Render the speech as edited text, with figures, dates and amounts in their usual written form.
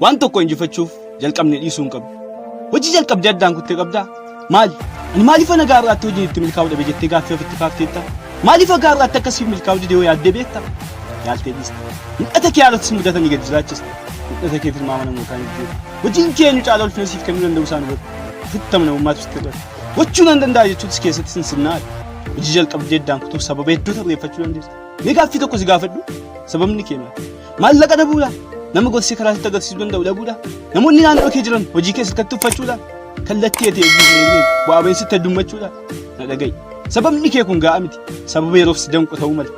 Waan tokko injifachuuf jalqabne dhiisuu hin qabdu. Hojii jalqabdee addaan kuttee qabdaa? Maali? Ani maaliif ana gaarraatti hojiin itti milkaa'uu dhabe jettee gaaffii ofitti kaafteetta? Maaliif gaarraatti akkasiif milkaa'uu dide yoo yaaddee beekta? Yaaltee dhiiste. Mul'ata kee haalota si mudatanii gadi jiraachiste. Mul'ata kee tilmaama namootaan jijjiirte. Hojiin kee eenyu caalaa ulfina siif kennuu danda'u isaan hubadhu. Ofitti amanamummaatu sitti hir'ate. Gochuu nan danda'a jechuutis keessatti sinsinnaa'e. Hojii jalqabdee addaan kutuuf sababa hedduu tarreeffachuu dandeessa. Mee gaaffii tokko si gaafadhu. Sababni kee maali? Maallaqa dhabuudha? Nama gorsee karaa sitti agarsiisuu danda'u dhabuudha? Namoonni naannoo kee jiran hojii kee sirkatti tuffachuudha? Kallattii ati eeguu hin eegne bu'aa ba'iin sitti heddummachuudha? Na dhaga'i. Sababni kee kun ga'a miti. Sababa yeroof si danqu ta'uu mala.